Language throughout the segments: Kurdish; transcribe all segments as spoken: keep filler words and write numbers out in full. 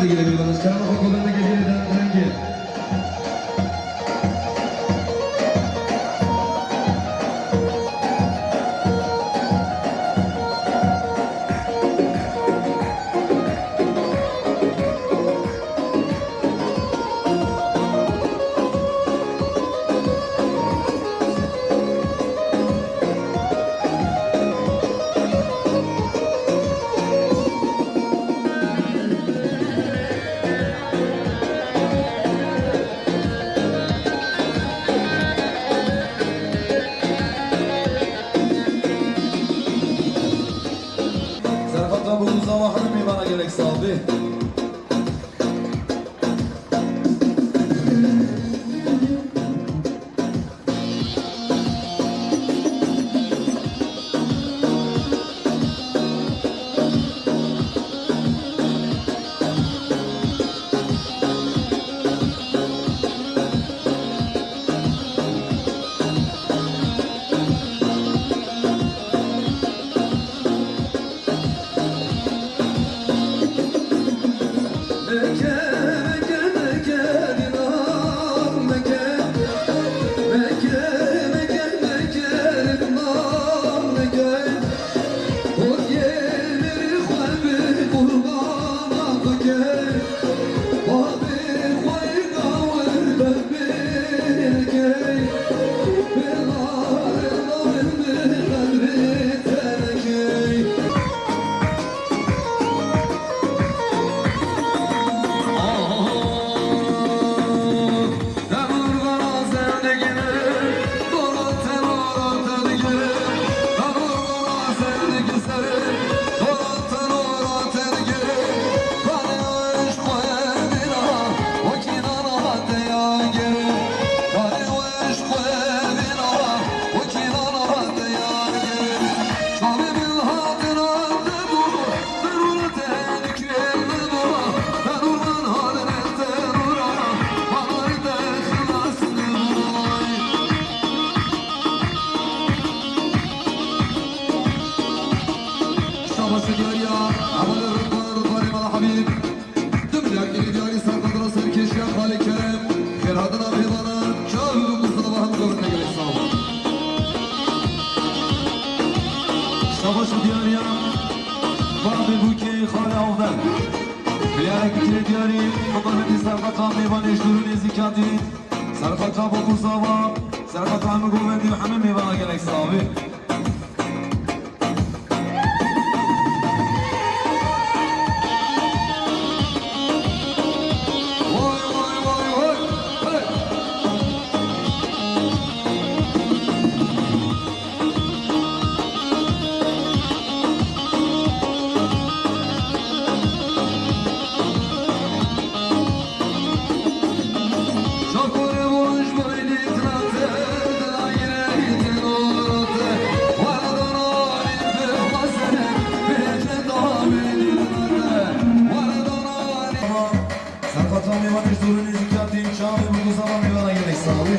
Gelebilir bana. Çıkarma kontrolüne geliyor. Eden Rengi. Serfata bu zava hanım imana gerek sahibi. Şabaş diyariya, hevalê Rıdvan, Rıdvanê Mala Habib. Dim diyar, êdî diyarî serqedra serkêşiya Xalê Kerem, xêrhatina mêvanan, çav û Mustafa hem govende gelek sağ ol. Şabaş diyariya, Babê Bûkê Xalê Avdem. Diyarek êdî diyarî, miqametî serqedra mêvanê ji dûr û nêzîkatî, serqedra Babû Zava, serqedra hemû govendî û hemû mêvana gelek sağ ol. Serqata mêvanê ji dûr û nêzîkatî çavê bi guzava mêvana gelek sağ ol.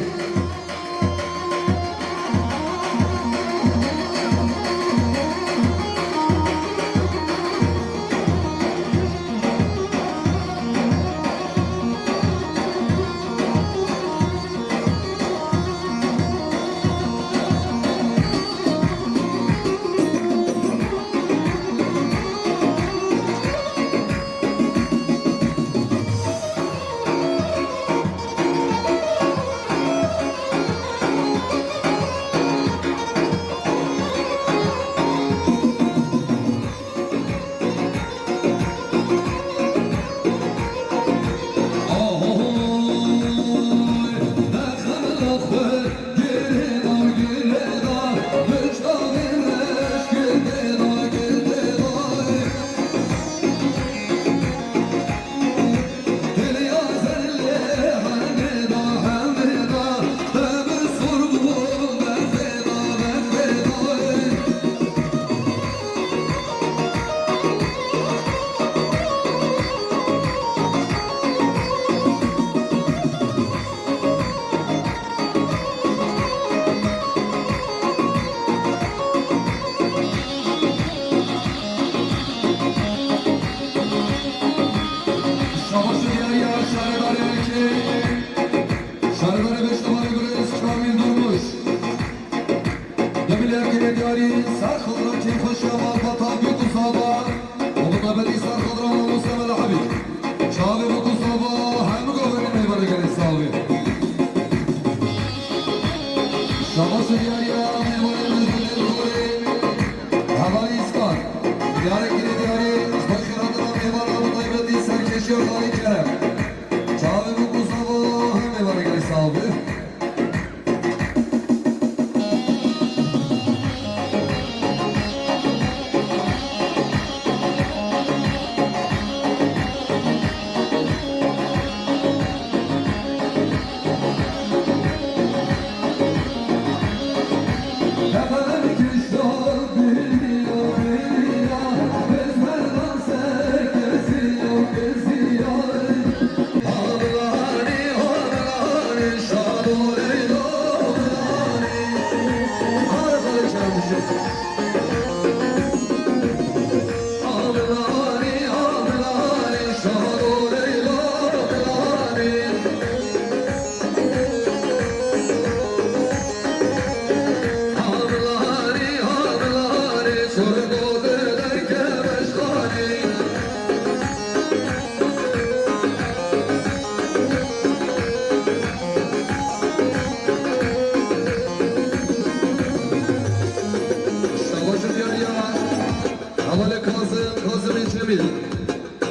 Xweşa malbata bî ku sava, û bi qebelî ser xwe dira mamoste Mela Hebî. Çavê bî ku sava, hemû gaverê mêvanê gelê savê. Şabaş û diyariya mêvanê mezgûnê li gorê hevalî Îskar. Diyarê kirê diyarê, ji bo xêratina mêvana bi taybetî serkêşiya xalê Kerem. Çavê bî ku sava, hemû mêvanê gelê savê. Şabaş û diyariya hevalê Kazim, Kazimê Cemîl.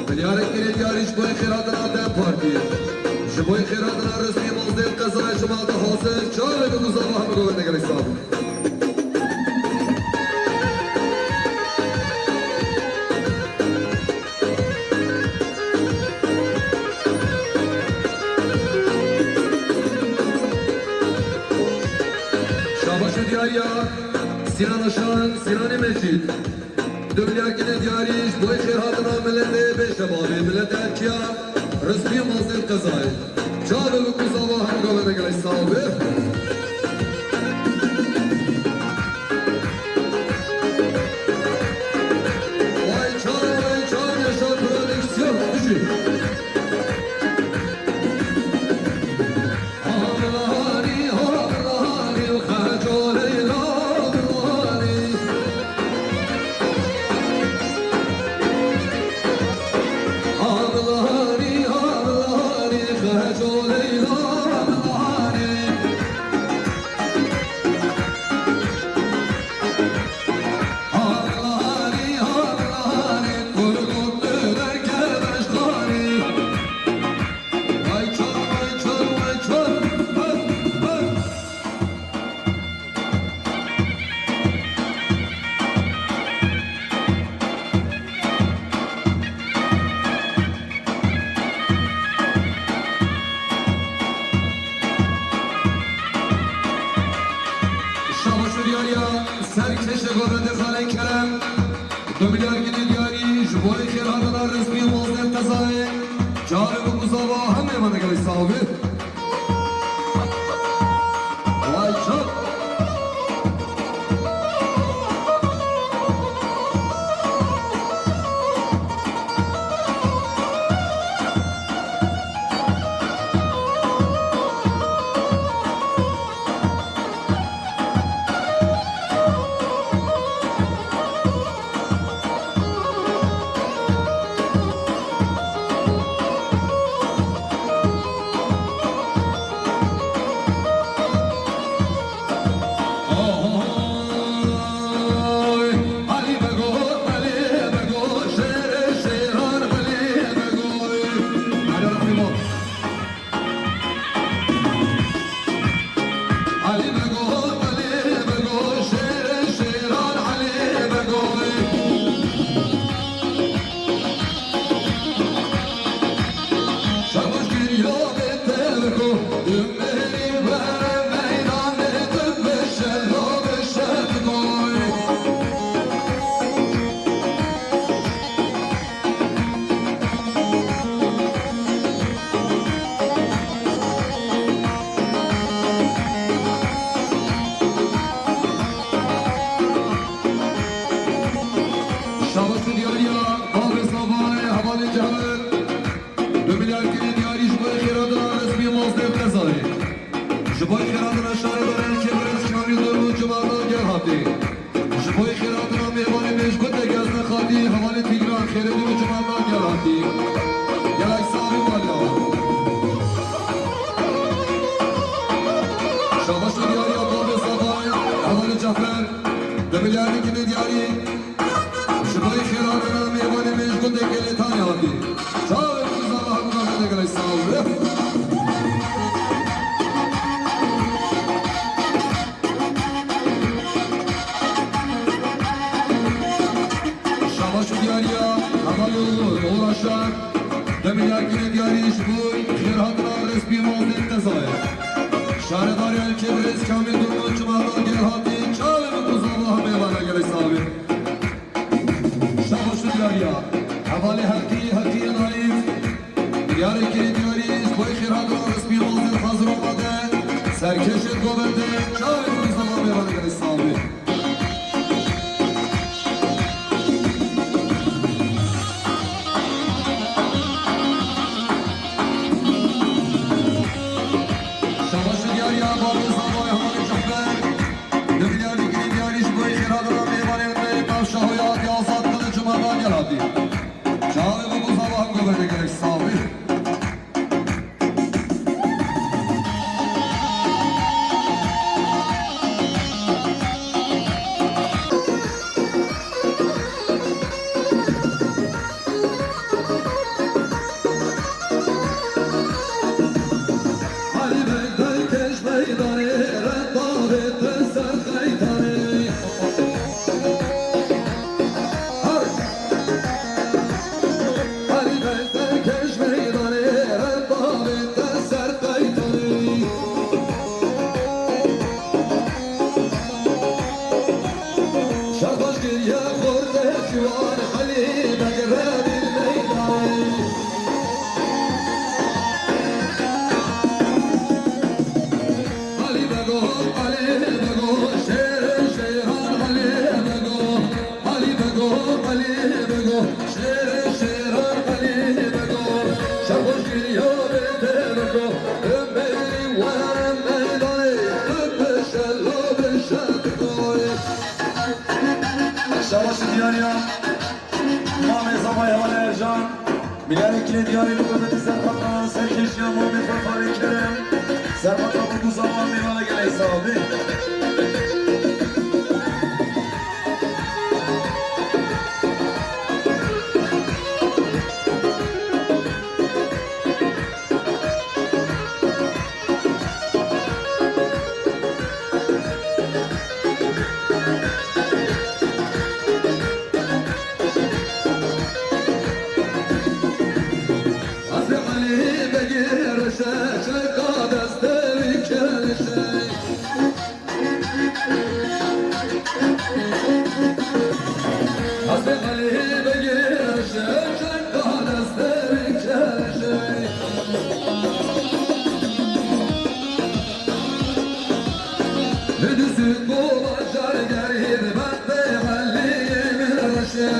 Milyarek kirê diyarî ji bo xêratina DEM Partiyê. Ji bo xêratina resmî mazdên qezayê ji mal dixwazin, çavê bî ku sava, hemû gaverê gelê savê. Şabaş û diyariya Sinan Aşan, Sinanê Mecîd. Du milyar kinê diyarî ji bo xêrhatina miletê bê şebabê, miletê Erkiya, rizqî û mazên qezayê. Çavê bî ku sava, hemû gaverê gelê savê. Vay çav, vay çav, yaşa prodüksiyon, düşün. Şabaş û diyariya serkêşê govendê xalê Kerem. Du milyar kinê diyarî ji bo xêrhatina resmî û mazên qezayê. Çavê bî ku sava, hemû mêvanê gelê savê. Vay çav. Şabaş û diyariya bavê Savanê hevalê Cehmet. Du milyar kinê diyarî ji bo xêratina resmî mazdên qezayê. Ji bo xêratina şaredarên Kêbrez Kamîl Dor û Cumala Gerhatê. Ji bo xêratina mêvanê Şu diyariya hevalê Uğur, Uğur Aşar, demî yakînê diyarî ji bo xêrhatina Resmî Mazlê Qezayê. Şaredarê Elkê Birêz Kamîl Durmuş, çima da gel hatî, çavê min ku zava hemê vana gelek savê. Şaba şu diyariya hevalê Heqî, Heqî Naîf, diyarê kirê diyarî ji bo xêrhatina Resmî Mazlê hazir amade, serkêşê govende, çavê min ku zava hemê vana gelek savê. Şabaş û diyariya bavê zavayê Hamarê Cehber. Du milyar digirî diyarî ji bo xêrhatina mêvanên me, Nav Şahoya hatiye azad, Kiliç û Merdan gel hatî. Çavê min ku zava hemê govende gelek savê. Alî Beg derkêş meydanê, reddarê te ser qeytanê. Her Alî Beg derkêş meydanê, reddarê te ser qeytanê. Şerbaş kiriye xortê ciwan, Alî Beg re dîl meydanê. Alî Bego, Alî Bego, şêrê şêran Alî Bego. Alî Bego, Alî Bego, şêrê şêran Alî Bego. Şerbaş kiriye bê te Bego. Ömerî were meydanê, öpüşe lo bişe Begoyê. Şabaş diyariya Mamê zavayê hevalê Ercan. Milyarê kirê diyarê li qurmetî serqata serkêşiya mamê xwe Xalê Kerem. Serqata bû ku zava mêvana gelek savê. Hesê Elî Begî reşe, çeka destê wî kerişe. Hesê Elî Begî reşe, çeka destê wî kerişe. Hidisî ku bajar gerî di bextê Elî min reşe.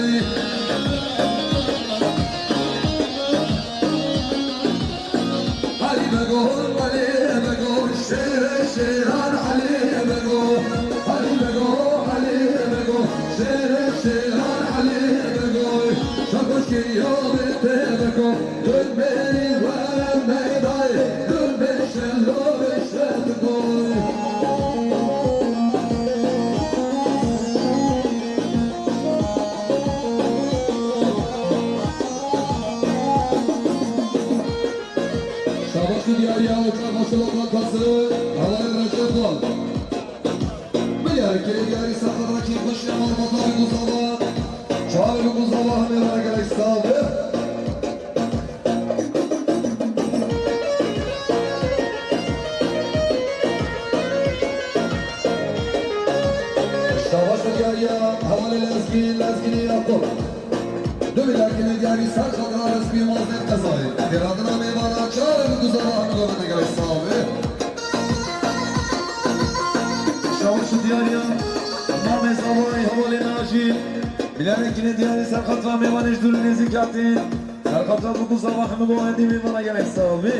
Elî Bego, Elî Bego, şêrê şêran Elî Bego. Elî Bego, Elî Bego, şêrê şêran Elî Bego. Şabaş kiriye bê te Bego. Dönmeyî were meydayê, dönmeyî şelo bê şet boy. Şabaş û diyariya Ocar Başa Lokantası, hevalê Recep Xal. Milyarê kirê diyarî serqatrakî xweşiya malbata wî ku zava. Çavê wî ku zava hemê vana gelek savê. Şabaş û diyariya hevalê Lezgîn, Lezgînê Yakup. Du milyar kirê diyarî serqata Resmî Mazlê Qezayê. Xêrhatina mêvana, çavê wî ku zava hemê govende gelek savê. Şabaş û diyariya mamê zavayê hevalê Nacî. Milyarê kirê diyarî serqata mêvanê ji dûr û nêzîk hatî. Serqata bû ku zava hemî govendî mêvana gelek savê.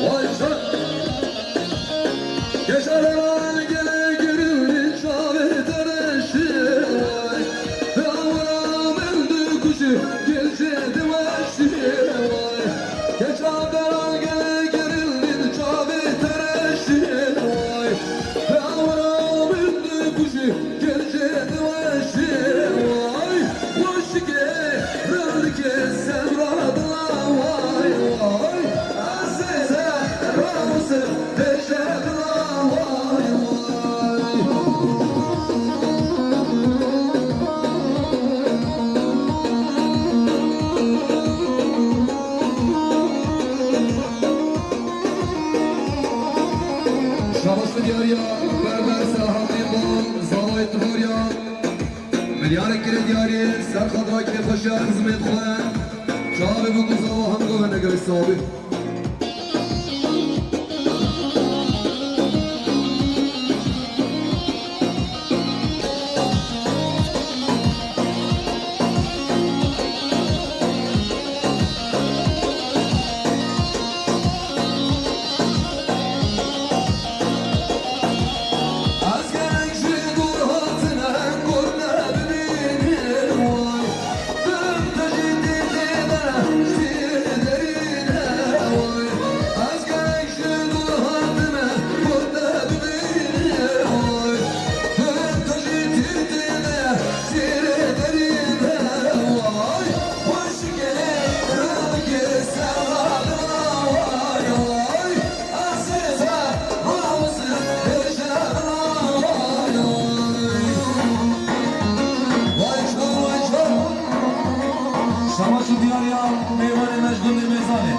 Vay can! Keçarevan gelê girûnî çavê te reşî way. Bi awra min dikujî gilcê diweşî way. Keçarevan Milyarek kirê diyarî, ser xatira kêfxweşiya xizmêt xwe. Çavê bûk û zava hemû wendegirê sabî. Şabaş û diyariya mêvanê me ji gundê Mêzanê.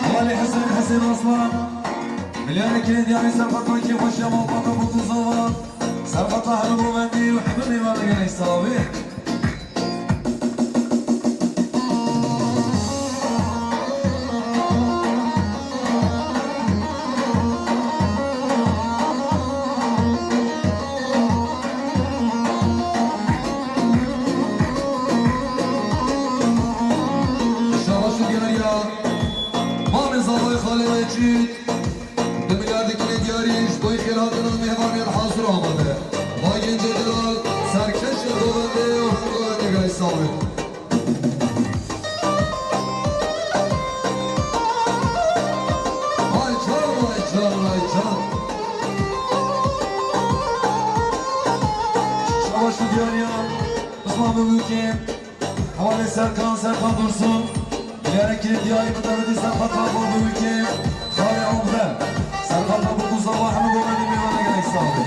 Hevalê Hesen, Hesen Aslan. Milyarek kirê diyarî, ser xatira kêfxweşiya malbata bûk û zava. Ser xatira hemû govendî û hemû mêvanê gelek sabî. Şabaş û diyariya Mamê Zavayê Xalê Reçît. Du milyar dikinê diyarî ji bo xêrhatina mêvanên hazir û amade. Va gencê delal, serkeşê govendê û hemû govendê gelek sabî. Vay can, vay can, vay can. Şabaş û diyariya, Osman Bebûkê. Hevalê Serkan, Serkan Dursun. Milyarek kirê diyarî, min devêt serxatira babê wî kê, Xalê Abdel. Serxatira bûk û zava hemû govendî mêvanê gelek sabî.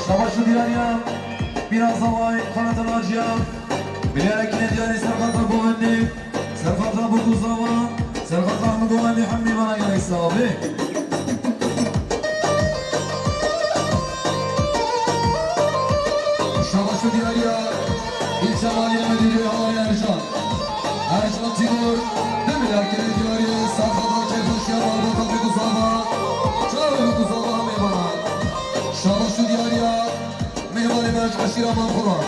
Şabaş û diyariya, Pîra Zavayê, Xaneta Naciya. Milyarek kirê diyarî, serxatira govendê, serxatira bûk û zava, serxatira hemû govendê, hemû mêvana gelek sabî. Şabaş û diyariya, îlçe valiyê Medîrê Hevalê Ercan. Ercan Timur, du milyar kirê diyarî, serxatira kêfxweşiya malbata bûk û zava, çavê bûk û zava hemû mêvana. Şabaş û diyariya, mêvanê me ji eşîra Manxura.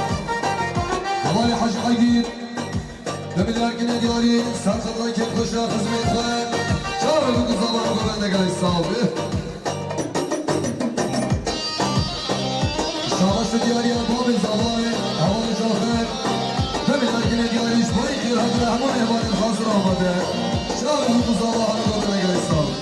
Hevalê Hecî Aydîn. Du milyar kirê diyarî, serxatira kêfxweşiya xizmêt xwe. Çavê bûk û zava hemû govendê gelek sabî. Şabaş û diyariya babê Zavayê, hevalê Cafer. Du milyar kirê diyarî, ji bo xêrhatina hemû mêvanên hazir amade. Çavê bûk û zava hemû govendê gelek sabî.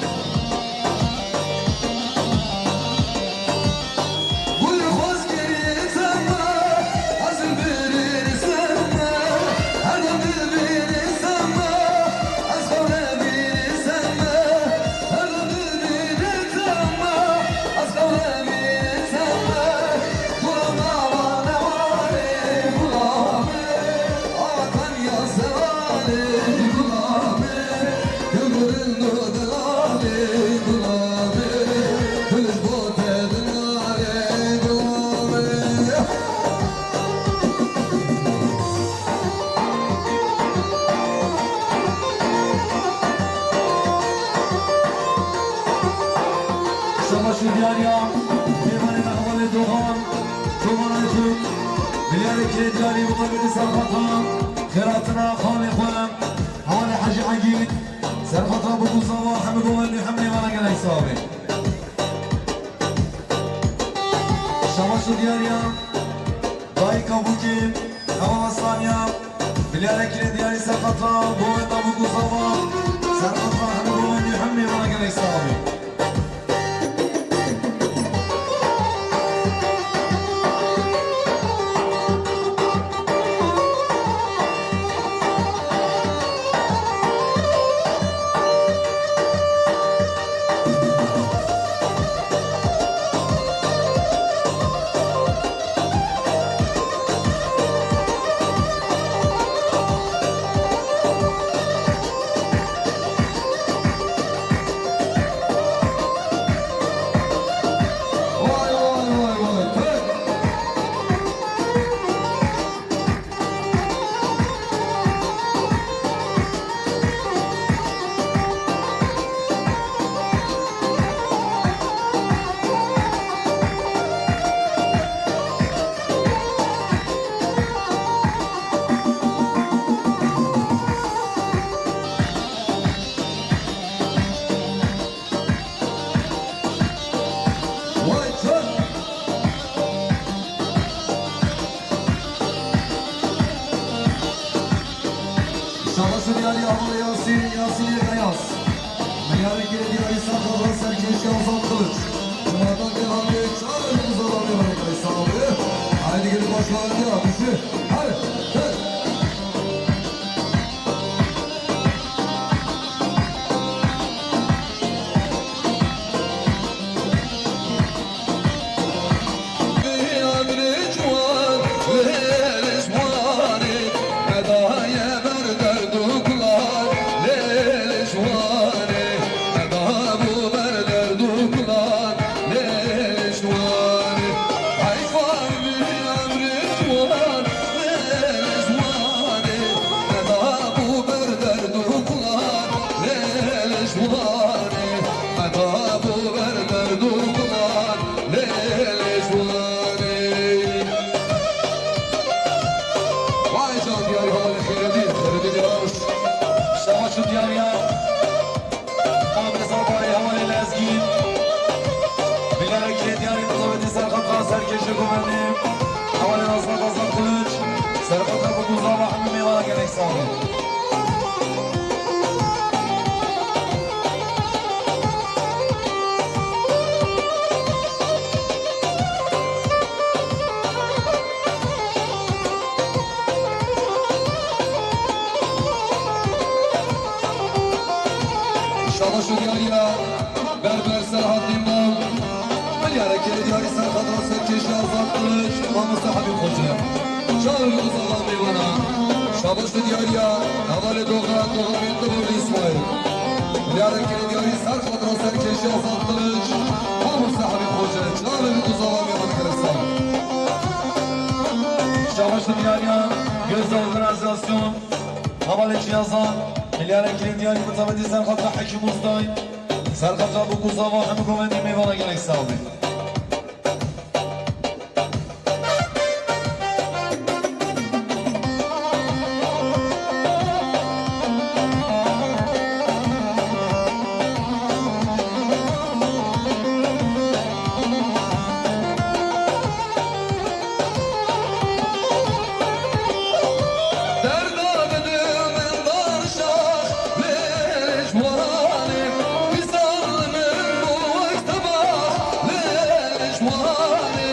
Dogan, Dogan Aykut, milyarê kirê diyarî mutabîtî serqata, xêratina xalê xwe, hevalê Hecî Egîd, serqata bikûzava hemî govendî hemî mêvana gelek sax bê. Şabaş û diyariya dayika bûkê, hevala Saniya, milyarê kirê diyarî serqata govenda bikûzava, serqata hemî govendî hemî mêvana gelek sax bê. Vay, vay, vay, vay. Tek. Vay can! Şabaş û diyarî hevalê Yasîn, Yasînê Beyaz. Milyarê kirê diyarî serqata serkêşî Azad Kılıç. Cumhurbaşkanı Halkı Çağrı Mustafa Bey Barakay sahibi. Haydi gelin başkanlar ya, düşün. Hadi, hadi. Lêlê ji wan, lêlê ji wan, me da bû ber derd û kulan. Lêlê ji wan, me da bû ber derd û kulan. Lêlê ji wan. Vay can diyarî hevalê Xêredî, Xêredî Diyarbaş. Şabaş û diyariya. Amê Zabarê hevalê Lezgîn. Milyarê kirê diyarî mutabîtî serqata serkêşê govendê. Hevalê Azad, Azad Kılıç. Serqata bikûzava hemî mêvana gelek sax bê. Şabaş û diyariya Berber Serhat Dîmdar. Milyarê kirê diyarî serqata serkêşî Azad Kılıç, Mamoste Habîb Xoce. Çav û zala mêvana. Şabaş û diyariya hevalê Dogan, Dogan Mîrli Borlî İsmail. Milyarê kirê diyarî serqata serkêşî Azad Kılıç, Mamoste Habîb Xoce. Çav û zala mêvana gelek sax. Şabaş û diyariya Gözde Organizasyon. Hevalê Çiyazan, milyarê kirê diyarî mutabîtî serqata Hekîm Ustay. Serqata bikûzava hemî govendî mêvana gelek sax bê. Derda didim endar şax, lêlê ji wanê, wîsal min bû wek teba, lêlê ji wanê,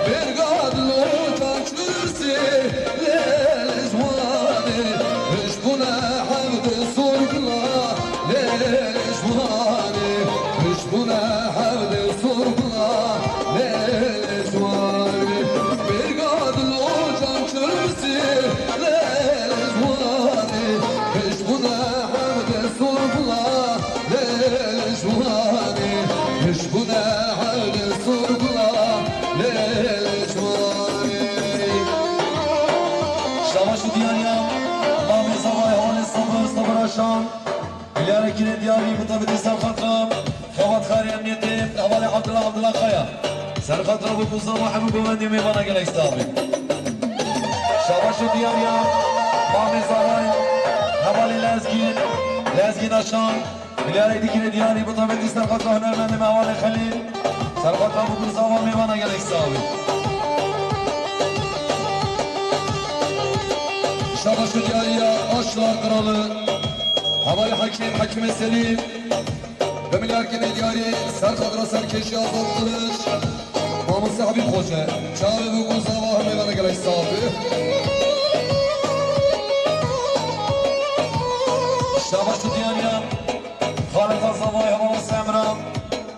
bêrga dilo çaçursê, lêlê ji wanê, hişbûne hevdê sorgula, lêlê ji wanê, hişbûne hevdê sorgula, lêlê ji wanê, bêrga dilo çaçursê, lêlê ji wanê, hişbûne hevdê sorgula, lêlê ji wanê, hişbûne hevdê sorgula, Serqat Rabû Kuzava hemû govendê mêvana gelek sax bî. Şabaş û diyariya mamê zavayê hevalê Lezgîn, Lezgîn Aşan, milyarek dikine diyarî bi taybetî serqat ra hunermendê me hevalê Xelîl. Serqat Rabû Kuzava mêvana gelek sax bî. Şabaş û diyariya Aşlar Kralı, hevalê Hekîm, Hekîmê Selîm. Bi milyarkirî diyarî serqat ra serkêşî Azad Kılıç, Mamoste Habîb Xoce, çavê bû ku zava hemê vana gelek sax bî. Şabaş û diyariya xaleta zavayê hevala Semra.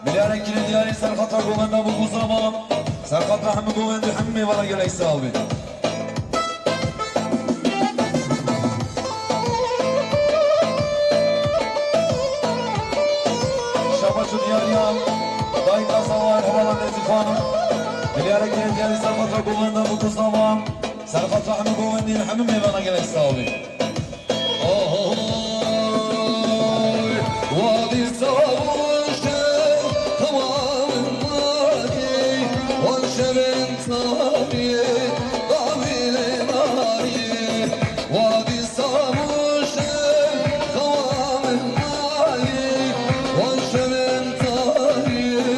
Milyarkirî diyarî serqat ra govenda bû ku zava. Serqat ra hemû govendî hemê vana gelek sax bî. Şabaş û diyariya dayika Sawar hevala Nezîfan. Milyarek diyarî serqat ra govenda bû ku zava. Serqat ra hemû govendî hemû mêvana gelek sax bî. Oy, wadî sawuşe, tamamın mali, wan şevin tariye, davilê nariye. Wadî sawuşe, tamamın mali, wan şevin tariye,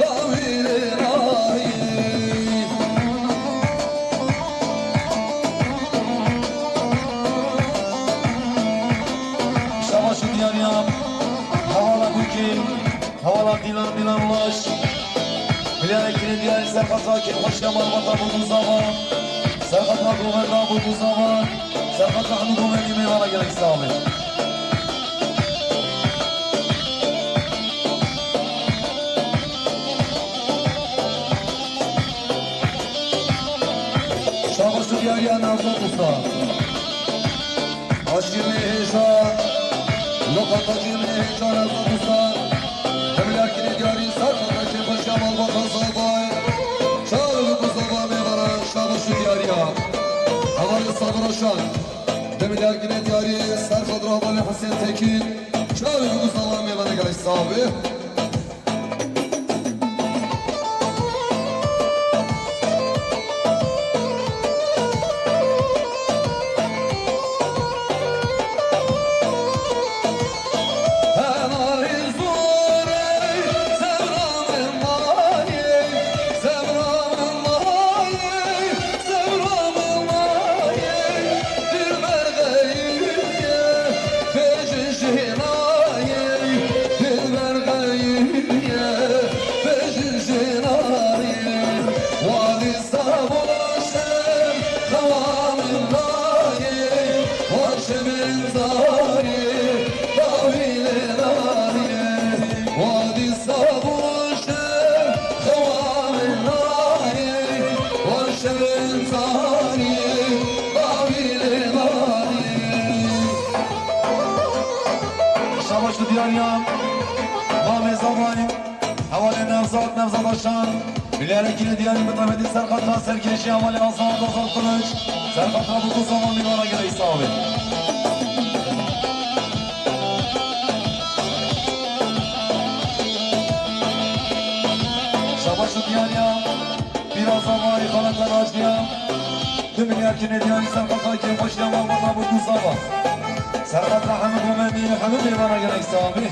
davilê nariye. Şabaş û diyariya hevala Bûkî, hevala Dîlan, Dîlan Ulaş. Milyarek kirê diyarî serqat ra kêfxweşiya malbata bû ku zava. Serqat ra govenda bû ku zava. Serqat ra hemû govendî mêvana gelek sax bî. Şabaş û diyariya Nevzat Usta. Aşkê me hêja, lokata jê me hêja Nevzat Usta. Hemlakirê diyarî serqata kêfxweşiya malbata zavayê. Çar û ku zava mêvana şabaş û diyariya. Hevalê Sabir Aşan. Demilakirê diyarî serqat ra hevalê Husên Tekîn. Çar û ku zava mêvana gelek sax bî. Dilber xeyriye, bêjin jê nayê. Dilber xeyriye, bêjin jê nayê. Wadî sawuşe, xewa min nayê. Wan şevin zarê, davilê nayê. Wadî sawuşe, xewa min nayê. Wan şevin zarê, davilê nayê. Şabaş û diyariya mamê zavayê hevalê Nevzat, Nevzat Aşan. Milyarek kirê diyarî bi taybetî serqat ra serkêşiya hevalê Azad, Azad Kılıç. Serqat ra bû ku zava mêvana gelek sax bî. Şabaş û diyariya pîra zavayê xaleta Naciya. Du milyar kirê diyarî serqat ra kêfxweşiya malbata bû ku zava. Serqat ra hemû govendî, hemû mêvana gelek sax bî.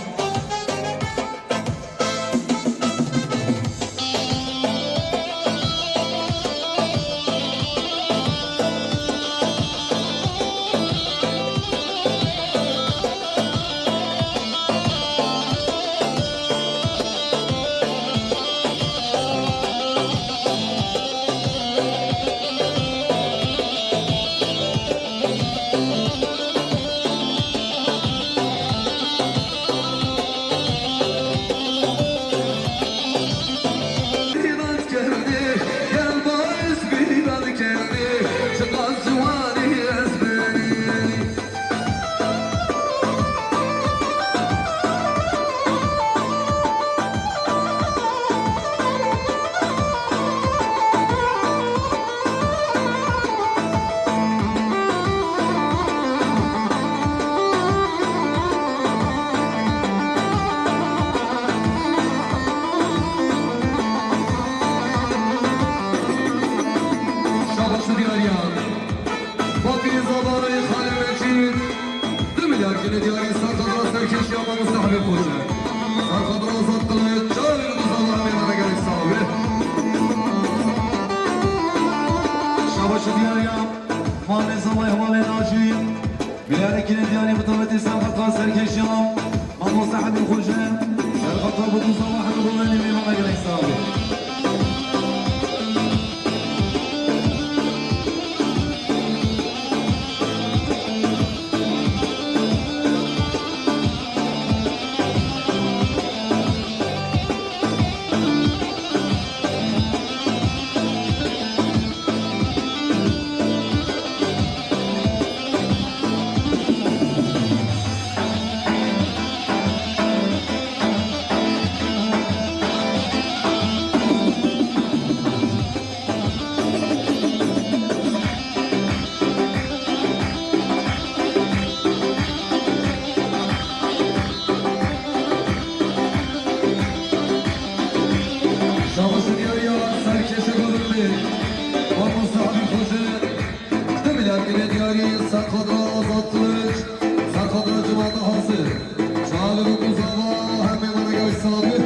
Baş diyar ya, Mamê Zalay Hevalê Nacî. Bilarekî diyarî bi tabetî serqeta serkeşiya Mamoste Hebîb Xoce. Serqeta bi duzava Hebîb Xocê mêvana gelek sağ olun. Şabaşê diyarî ya serkeşe gazete. Mamoste Habîb Xoce. Demî dergînê diyarî serqadra Azad Kılıç. Serqadra civata hazir. Çavê bi kuzava hemê mana gelek sabit.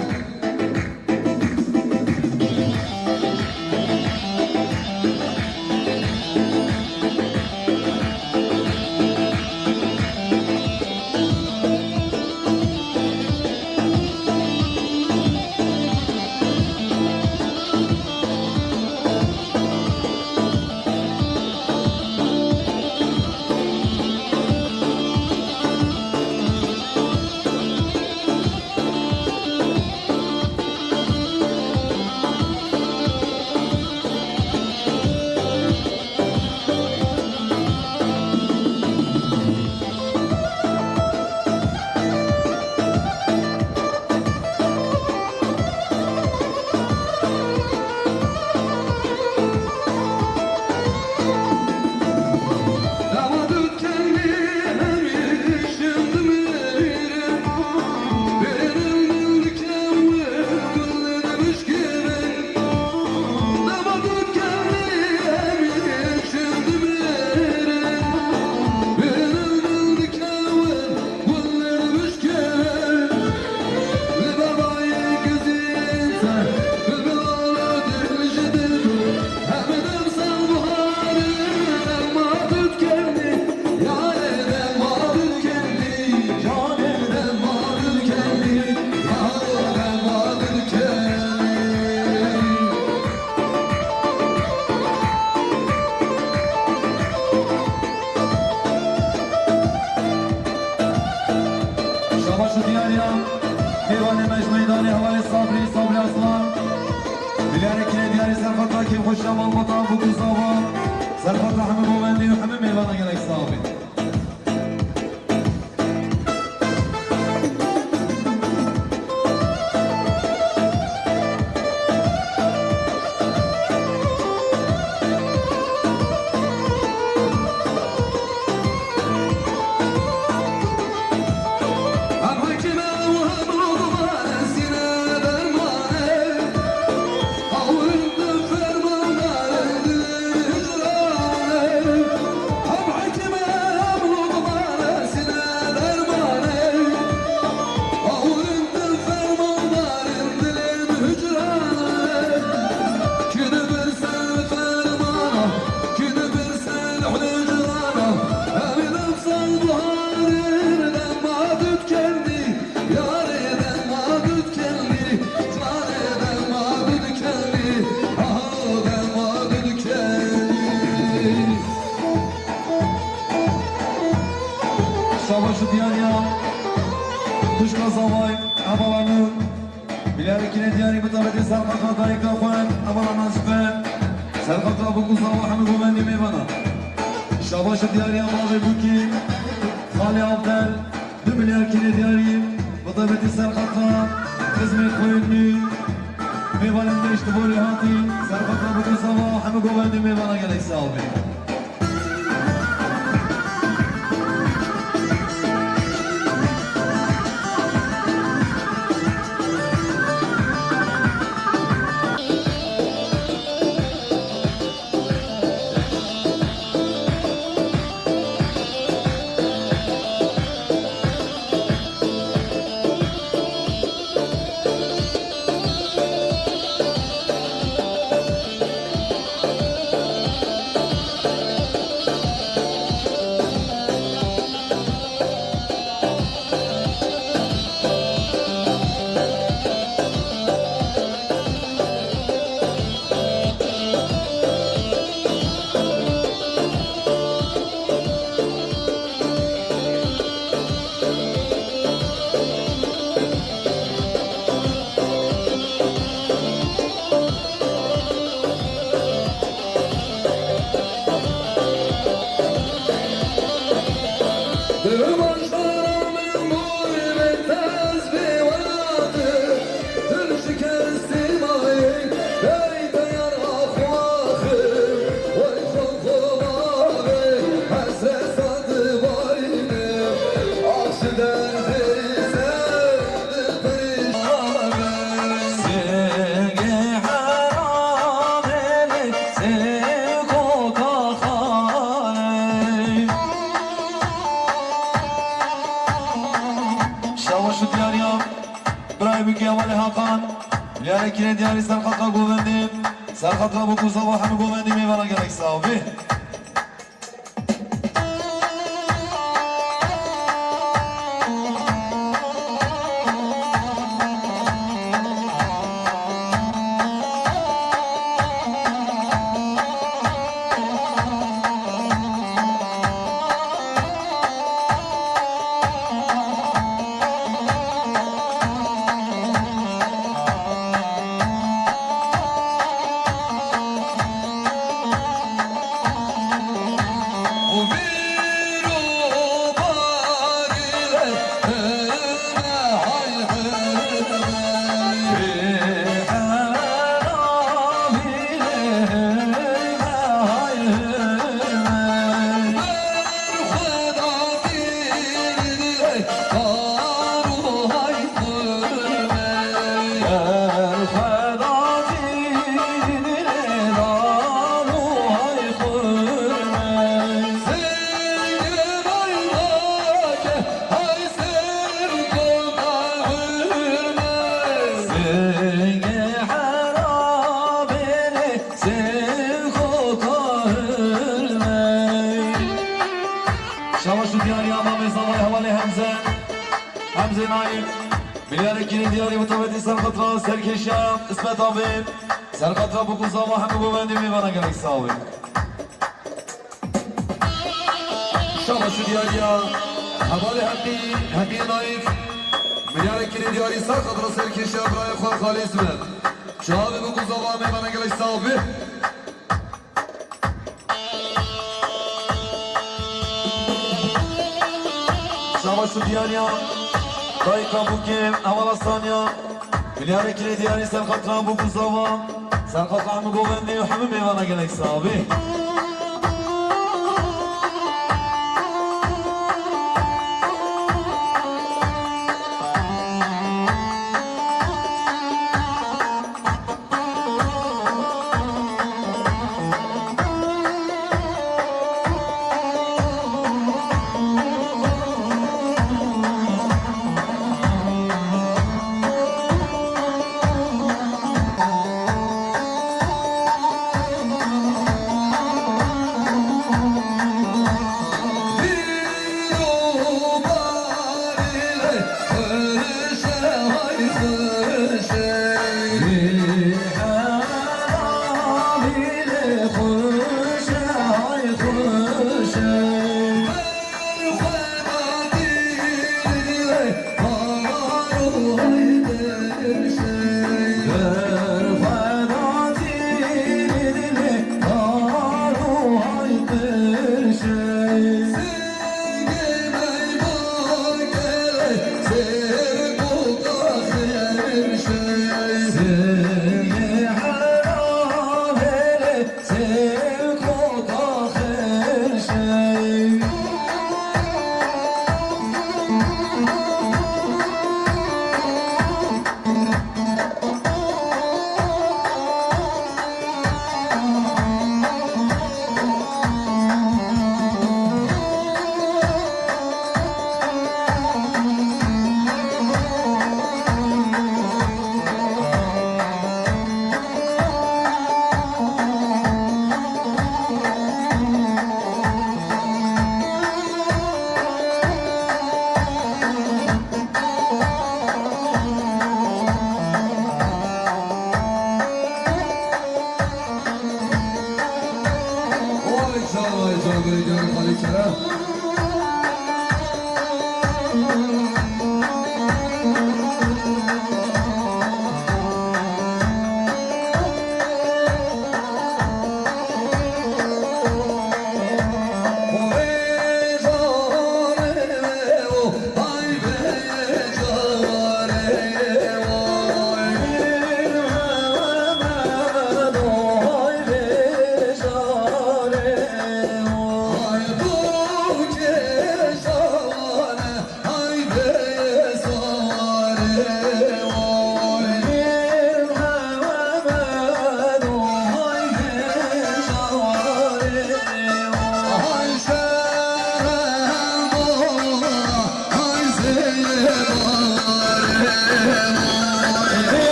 Şabaş û diyariya mêvanê me ji meydanê hevalê Sabrî, Sabrî Aslan. Bilarekî diyarî serqeta kêfxweşiya malbata Bûk û Zava. Serqeta hemû govendî û hemû mêvana gelek sax bî. Şabaş û diyariya xwişka Zavay, hevala min. Bilarekî diyarî bi tabetî serqeta dayika xwe, hevala Nazife. Serqeta Bûk û Zava hemû govendî mêvana. Şabaş û diyariya bavê Bûkî, xalê Abdel. Du milyar kîlê diyarî, bi tabetî serqeta xizmê xweyî nû, mêvanên me ji Tiborê hatî, serqeta Bûk û Zava hemû govendî mêvana gelek sax bî. Milyarê kirê diyarî ser xatra govendê, ser xatra bûk û zava hemû govendê mêvana gelek sax bî. Şabaş û diyariya mamê zavayê hevalê Hemze. Hemze Naîf. Milyarê kirê diyarî mutabetî ser xatra serkêşiya İsmet abi. Ser xatra bûk û zava hemû govendê mêvana gelek sax bî. Şabaş û diyariya hevalê Heqî, Heqî Naîf. Milyarê kirê diyarî ser xatra serkêşiya birayê xwe Xalî İsmet. Çavê bûk û zava mêvana gelek sax bî. Şabaş û diyariya dayika bûkê hevala Sanya. Milyarê kirê diyarî ser xatra bûk û zava, ser xatra hemû govendê û hemû mêvana gelek sax bî. Oy can, oy can, oy can, Xalî Kerem.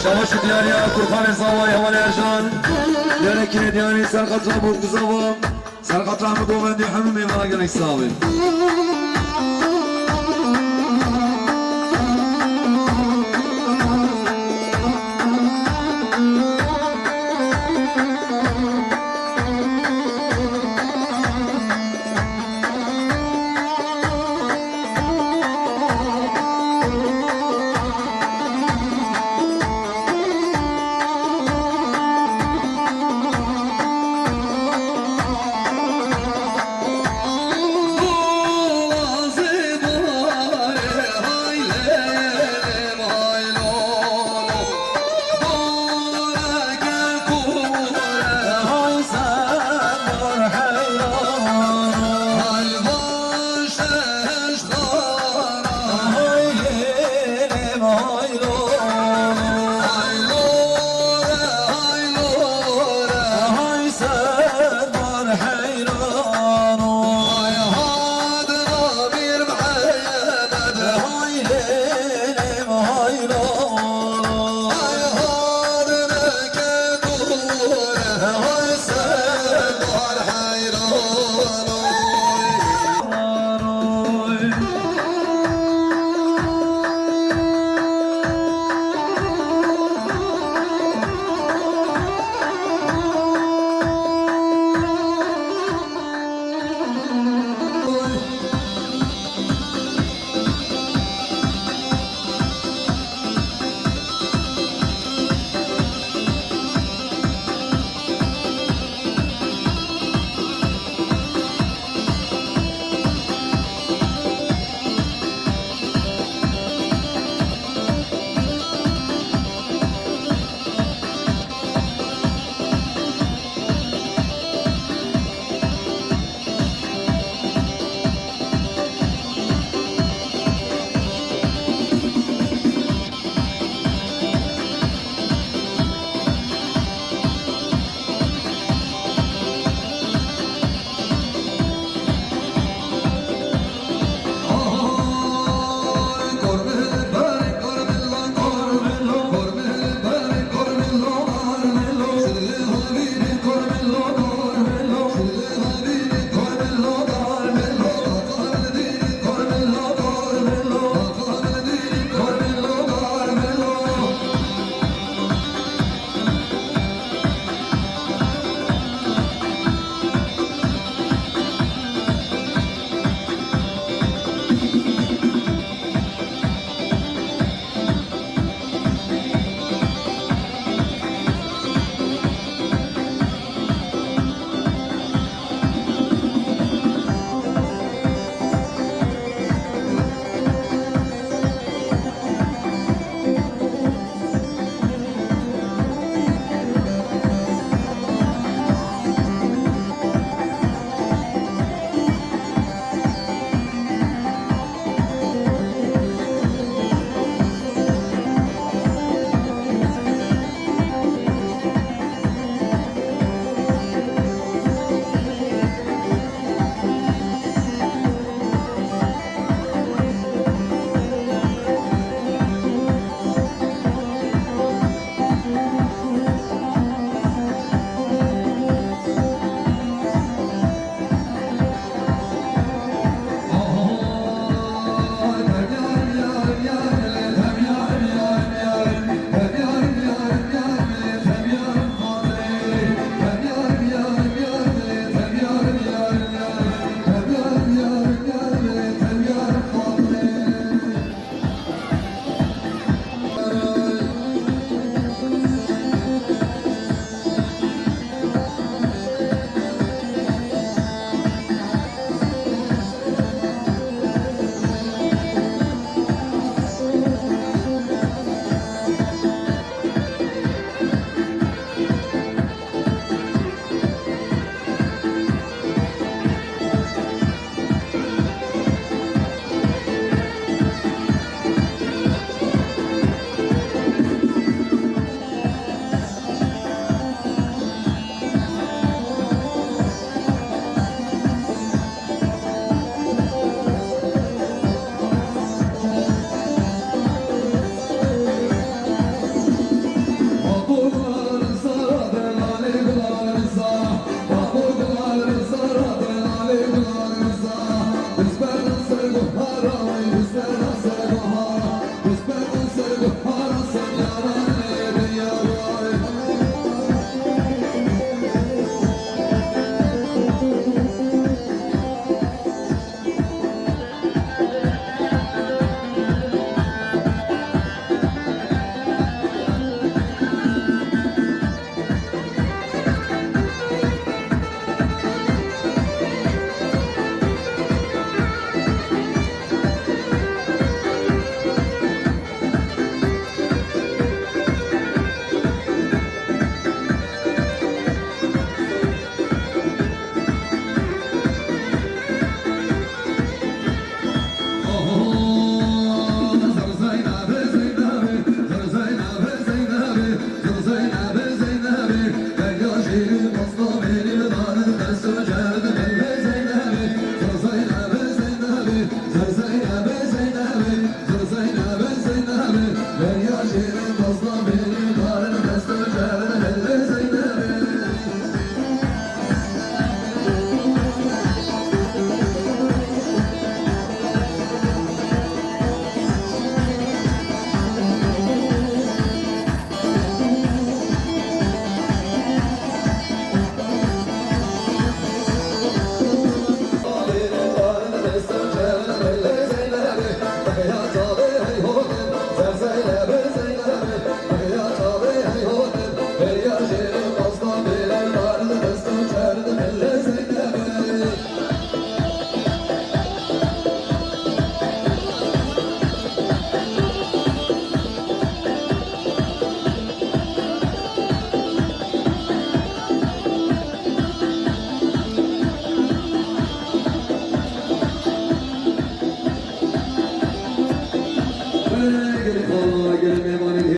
Baş diyar ya Kurxanê Zavayê hevalê Ercan. Diyarê kîrê diyarê serqet rabû ku zava. Serqet rahmet govendî hemû mêvana gelek sağ bin.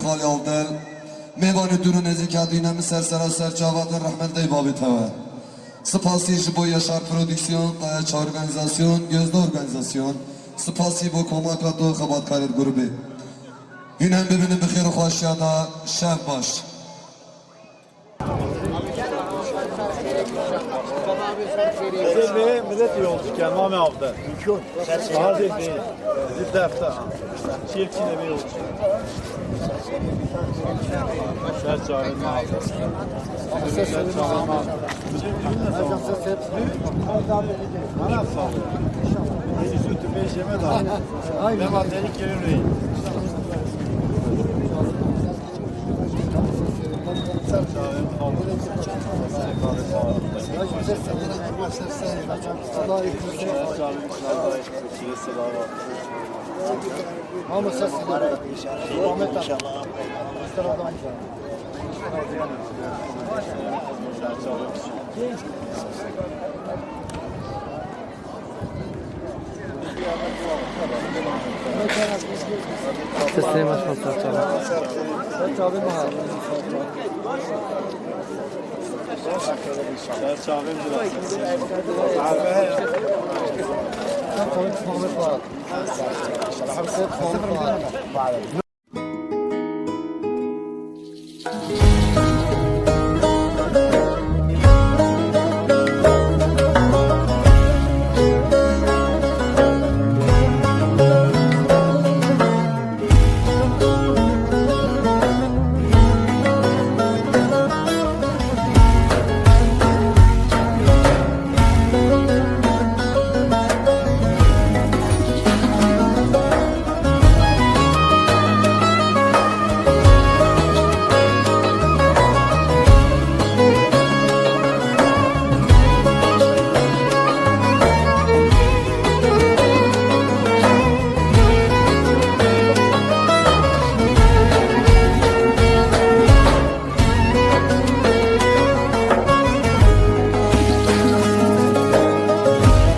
Xalî Avdel, mêvanê dûr û nêzîk ya dîne min ser sera ser çava din rehmet dey babê te we. Spasî ji bo Yaşar Prodüksiyon, Kayaça Organizasyon, Gözde Organizasyon, spasî bo komaka do xebatkarê grubê. Hûn em bibînin bi xêr û xweşiya da, şev baş. Ezê vê millet yolcu kemame avde. Mümkün. Hazır değil. Bir defter. Çiftçi de bir yolcu. Ser çağırma. Ser çağırma. Bana sağ ol. Yusuf Tüfeği Şemed abi. Aynen. Ben Adeli Kerim Bey. Sesini başkan serçe.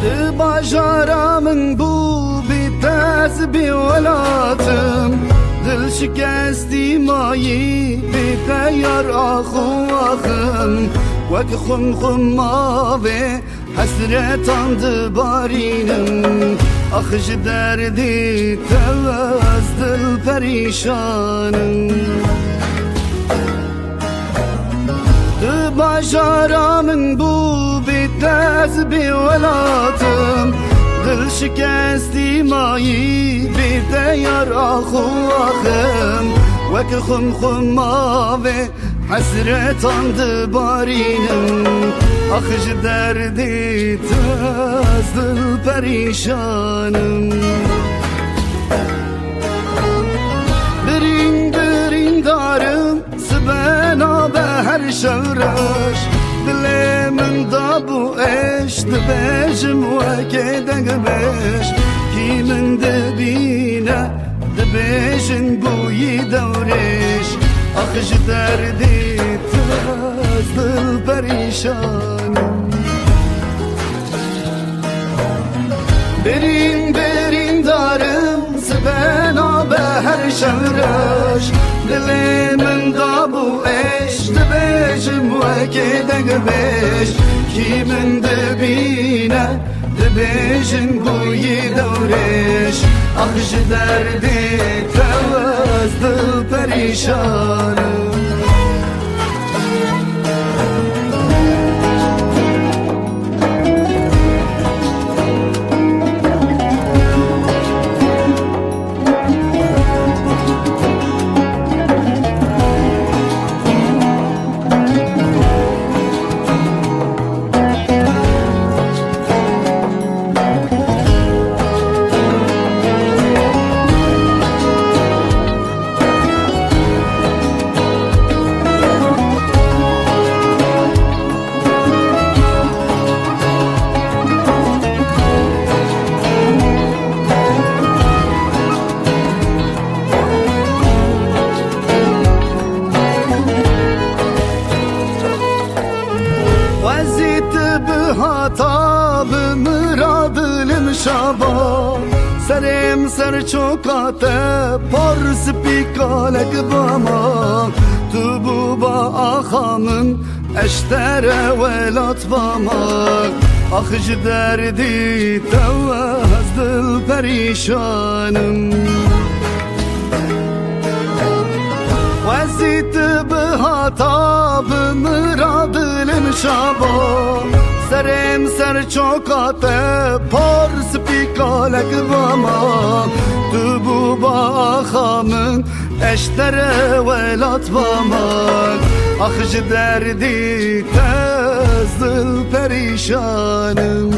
Di bajara min bû bî tez bî welatim, dil şikestî mayî bî teyar ax û axim, wek xum xum mavê hesretan dibarînim, ax ji derdê te ez dil perîşanim. Di bajara min bû bî tez bî welatim, dil şikestî mayî bî teyar ax û axim, wek xum xum mavê hesretan dibarînim, ax ji derdê te ez dil perîşanim. Birîn birîndarim, sibe nabe her şev reş, dilê min dabû êş, dibêjim wekê dengbêj, kî min dibîne, dibêjin bûyî dewrêj, ax ji derdê te ez dil perîşanim. Birîn birîndarim, sibe nabe her şev reş, dilê min dabû êş, dibêjim wekê dengbêj, kî min dibîne, dibêjin bûyî dewrêj, ax ji derdê te ez dil perîşan im. Xwezî tu bihata bi min re dilim şaba. Serê min ser çoka te, par spî kalek bama. Tu bû ba axa min, ez ji te re welat bama. Ax ji derdî te ez dil perîşan im. Xwezî tu bihata bi min re dilim şaba. Serê min ser çoka te, par spî kalek bama. Tu bû ba axa min, ez ji te re welat bama. Ax ji derdî te ez dil perîşan im.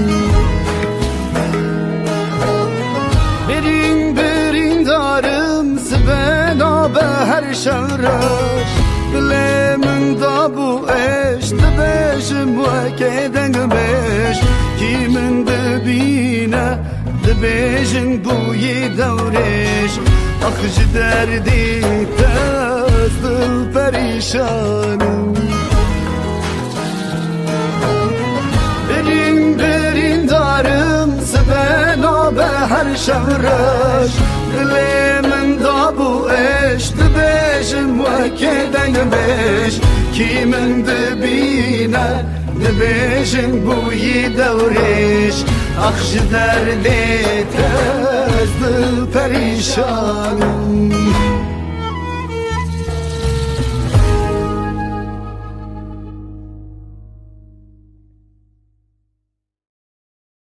Birîn birîndar im, sibe nabe her şev reş. Dilê min dabû êş, dibêjim wekê dengbêj. Kî min dibîne, dibêjin bûyî dewrêj. Ax ji derdî te ez dil perîşan im. Birîn birîndar im, sibe nabe her şev reş. Dilê min dabû êş, dibêjim wekê dengbêj. Kî min dibîne, dibêjin bûyî dewrêj. Ax ji derdê te ez dil perîşan im.